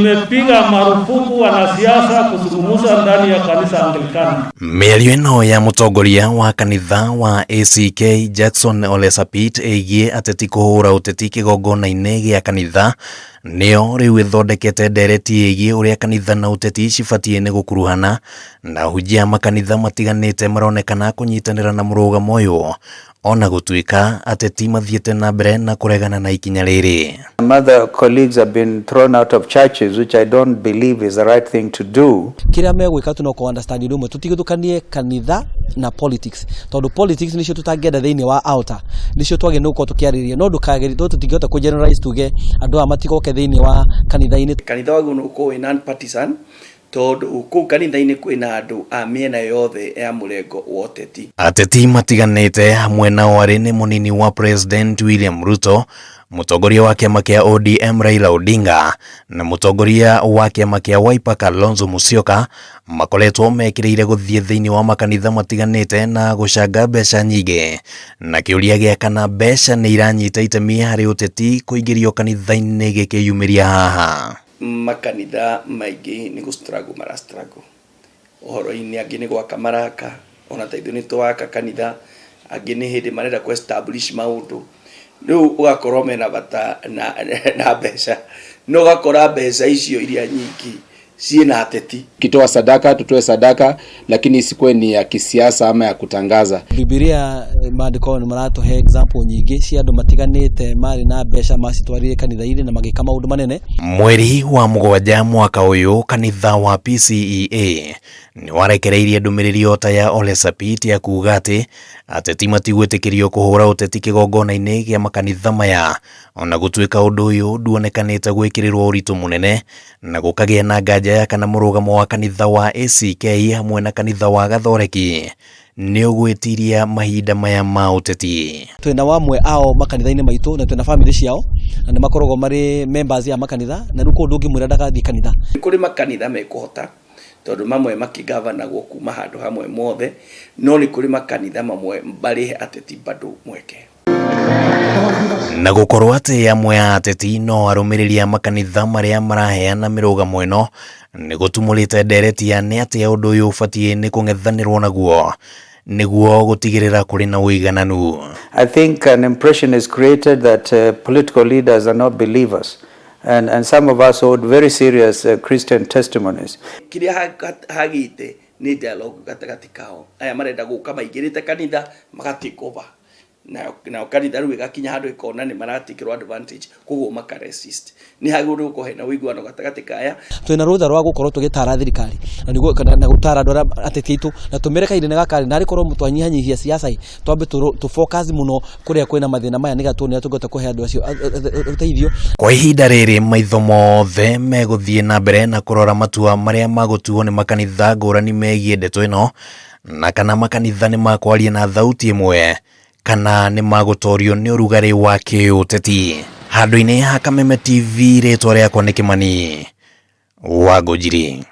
Tumepiga marufuku wanasiasa kuzungumza ndani ya kanisa Anglikana. Mĩario ĩno ya mũtongoria wa kanitha wa ACK Jackson Ole Sapit ĩgiĩ ateti kũhũra ũteti kĩgongona-inĩ gĩa kanitha nĩyo rĩu ĩthondekete ndereti ĩgiĩ ũrĩa kanitha na ũteti cibatiĩ nĩ gũkuruhana na ahunjia a makanitha matiganĩte maronekana kũnyitanĩra na mũrũgamo ũyũ ona gũtuĩka ateti mathiĩte na mbere na kũregana na ikinya rĩrĩ. Some other colleagues have been thrown out of churches, which I don't believe is the right thing to do. Kiria megwika tu no kũ understand ũndũ ũmwe, tũtigithũkanie kanitha na politics, tondũ politics nicio tũtangĩenda thĩinĩ wa altar, nicio twagĩrĩirwo nĩ gũkorwo tũkĩarĩrĩria, no ndũkagĩrĩ tũtingĩhota kũ generalize tuge andũ aya matigoke thĩinĩ wa kanitha-inĩ. Kanitha waguo nĩ ũkorwo wĩ non-partisan, tondũ kũu kanitha-inĩ kwĩna andũ a mĩena yothe ya mũrengo wa ũteti. Ateti matiganĩte hamwe nao arĩ nĩ mũnini wa President William Ruto, mũtongoria wa kĩama kĩa ODM Raila Odinga na mũtongoria wa kĩama kĩa Wiper Kalonzo Musyoka makoretwo mekĩrĩire gũthiĩ thĩinĩ wa makanitha matiganĩte na gũcanga mbeca nyingĩ, na kĩũria gĩa kana mbeca nĩ iranyita itemi harĩ ũteti kũingĩrio kanitha-inĩ gĩkĩyumĩria haha. Makanitha maingĩ nĩ gũ struggle mara struggle ũhoro-inĩ, angĩ nĩ gwaka maraka, ona ta ithuĩ nĩ twaka kanitha, angĩ nĩ hĩndĩ marenda kũ establish maũndũ, rĩu ũgakorwo mena bata na mbeca, no ũgakora mbeca icio iria nyingĩ ciĩna ateti. Kitoa sadaka tutoe sadaka, lakini isikuwe ni ya kisiasa ama ya kutangaza. Bibilia, maandĩko nĩ maratũhe example nyingĩ cia andũ matiganĩte marĩ na mbeca macitwarire kanitha-inĩ na magĩka maũndũ manene. Mweri wa 7 mwaka ũyũ, kanitha wa PCEA nĩ warekereirie ndũmĩrĩri o ta ya Ole Sapit ya kuga atĩ ateti matigwĩtĩkĩrio kũhũra ũteti kĩgongona-inĩ gĩa makanitha maya, ona gũtuĩka ũndũ ũyũ nduonekanĩte gwĩkĩrĩrwo ũritũ mũnene na gũkagĩa na nganja ya kana mũrũgamo wa kanitha wa ACK hamwe na kanitha wa Gathoreki nĩ ũgwĩtiria mahinda maya ma ũteti. Twĩna wamwe ao makanitha-inĩ maitũ na twĩna family ciao na nĩ makoragwo marĩ members ya makanitha, na rĩu kũndũ ũngĩmwĩra ndagathiĩ kanitha. Nĩ kũrĩ makanitha mekũhota, tondũ mamwe makĩgavanagwo kuma handũ hamwe mothe, no nĩ kũrĩ makanitha mamwe marĩhe ateti bado mweke. Na gũkorwo atĩ amwe a ateti no arũmĩrĩri a makanitha marĩa maraheana mĩrũgamo ĩno nĩ gũtumũrĩte ndereti ya nĩ atĩa ũndũ ũyũ ũbatiĩ nĩ kũng'ethanĩrwo naguo nĩguo gũtigĩrĩra kũrĩ na ũigananu. I think an impression is created that political leaders are not believers. And some of us hold very serious Christian testimonies. Kĩrĩa hagĩte nĩ dialogue gatagatĩ kao, aya marenda gũka maingĩrĩte kanitha maka take over, nayo kanitha rĩu ĩgakinya handũ ĩkona nĩ maratikĩrwo advantage, koguo maka resist. Nĩ hagĩrĩirwo gũkorwo hena ũiguano gatagatĩ kaya. Twĩna rũtha rwa gũkorwo tũgĩtara thirikari na nĩguo kana na gũtara andũ arĩa ateti aitũ na tũmĩre kahinda-inĩ gaka rĩ, narĩ korwo twanyihanyihia siasa ĩ, twambe tũ focus mũno kũrĩa kwĩna mathĩna maya, nĩgetha tuone ũrĩa tũngĩhota kũhe andũ acio ũteithio. Kwa ihinda rĩrĩ maitho mothe megũthiĩ na mbere na kũrora matua marĩa magũtuo nĩ makanitha ngũrani megiĩ ndeto ĩno, na kana makanitha nĩ makwaria na thauti ĩmwe kana nĩ magũtorio nĩ ũrugarĩ wa kĩũteti. Handũ-inĩ ha Kameme TV, rĩtwa rĩakwa nĩ Kĩmani wa Ngũnjiri.